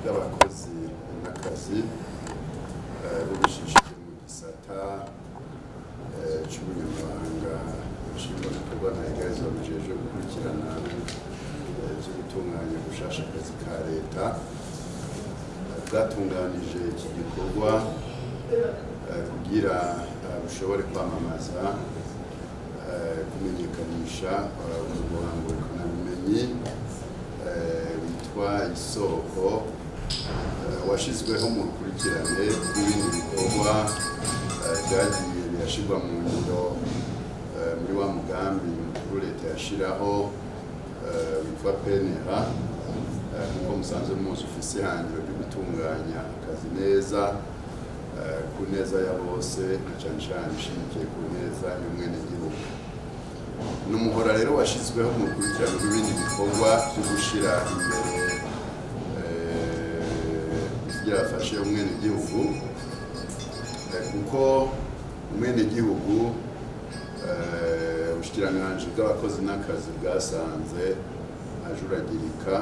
bw'abakozi n'akazi bubishishije mu gisata c'ubunyamabanga nshingwabikorwa na egarizwa bujejwe gukurikirana ivyo gutunganya gushasha akazi ka leta, bwatunganije iki gikorwa kugira bushobore kwamamaza, kumenyekanisha umuhango ngurukanabumenyi witwa Isoko, washizweho mu rukurikirane rw'ibindi bikorwa vyagiye birashirwa mu ngiro muri wa mugambi mukuru leta yashiraho witwa PNRA, kuko musanzwe muzi ufise ihangiro ryo gutunganya akazi neza ku neza ya bose, na cane cane ishimikiye ku neza y'umwenegihugu. Ni umuhora rero washizweho mu rukurikirane rw'ibindi bikorwa vyo gushira imbere kugira bafashe umwenegihugu, kuko umwenegihugu ubushikiranganji bw'abakozi n'akazi bwasanze ajuragirika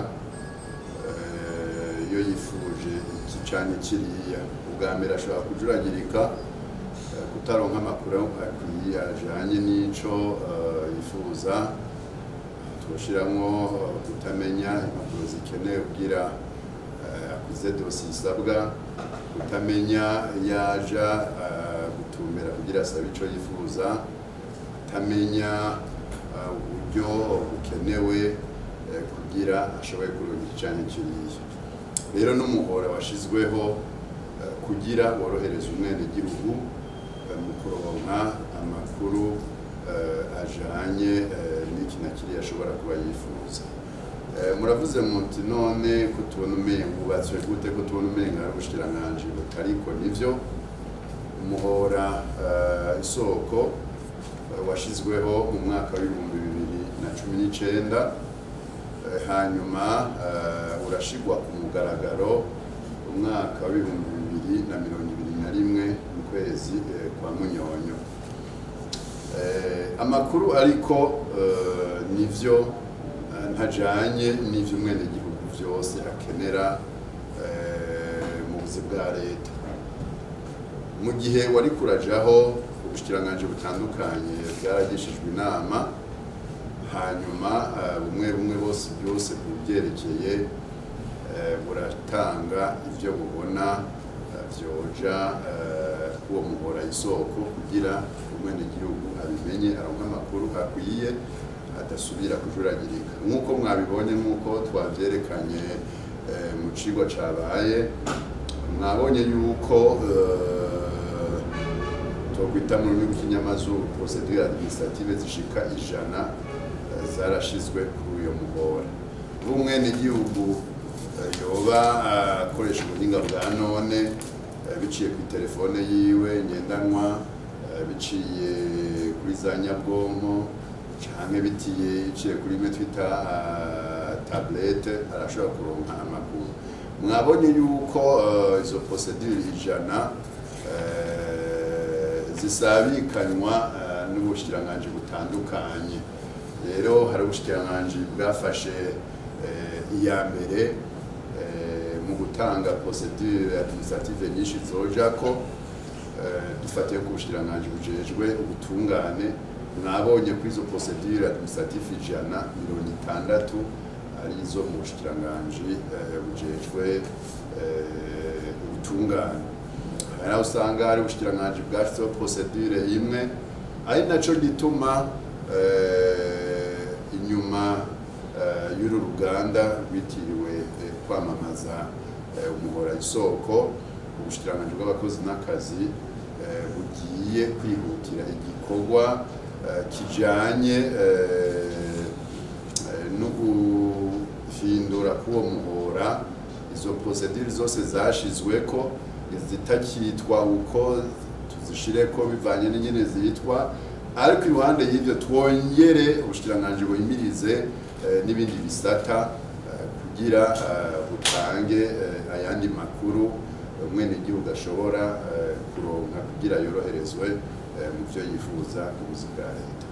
iyo yifuje iki canke kiriya. Ubwa mbere ashobora kujuragirika kutaronka amakuru akwiye ajanye n'ico yifuza, twoshiramwo kutamenya impapuro zikenewe kugira akuze dosiye isabwa, kutamenya iyo aja gutumbera kugira asabe ico yifuza, kutamenya uburyo bukenewe kugira ashobore kuronka iki canke kiriya. Rero n'umuhora washizweho kugira worohereze umwenegihugu mu kuronka amakuru ajanye n'iki na kiriya ashobora kuba yifuza. Muravuze muti none ko tubona umenga wubatswe gute, ko tubona umenga ari ubushikiranganji butariko? Nivyo, umuhora Isoko washizweho mu mwaka w'2019, hanyuma urashigwa ku mugaragaro umwaka w'2021 mu kwezi kwa Munyonyo. Amakuru ariko nivyo ntajanye n'ivyo umwenegihugu vyose akenera mu buzi bwa leta. Mu gihe wari kurajaho, ubushikiranganji butandukanye bwaragishijwe inama, hanyuma bumwe bumwe bose byose kubyerekeye buratanga ivyo bubona vyoja kuwo muhora Isoko, kugira umwenegihugu abimenye, aronke amakuru akwiye, adasubira kujuragirika. Nk'uko mwabibonye, nk'uko twavyerekanye mu cigwa cabaye, mwabonye yuko twokwita mu rurimi rw'ikinyamazuru procédure administrative zishika 100 zarashizwe kuri uyo muhora. Umwenegihugu yoba akoresha ubuhinga bwa none biciye ku telefone yiwe ngendanwa, biciye kuri za nyabwonko, canke bitiye iciye kuri imwe twita tablette, arashobora kuronka amakuru. Mwabonye yuko izo procédure 100 zisabikanywa n'ubushikiranganji butandukanye. Rero hari ubushikiranganji bwafashe iya mbere mu gutanga procédure administrative nyinshi zojako. Dufatiye ku bushikiranganji bujejwe ubutungane, mwabonye ko izo procédure administrative 160 ari izo mu bushikiranganji bujejwe ubutungane. Hari aho usanga hari ubushikiranganji bwashyizeho procédure imwe, ari naco gituma inyuma y'uru ruganda rwitiriwe kwamamaza umuhora Isoko, ubushikiranganji bw'abakozi n'akazi bugiye kwihutira igikorwa kijanye no guhindura k'uwo muhora, izo procédure zose zashizweko zitakitwa uko tuzishireko bivanye n'ingene zitwa. Ariko iruhande y'ivyo twongere ubushikiranganji buhimirize n'ibindi bisata kugira butange ayandi makuru umwenegihugu ashobora kuronka kugira yoroherezwe mu vyo yifuza mu buzi bwa leta.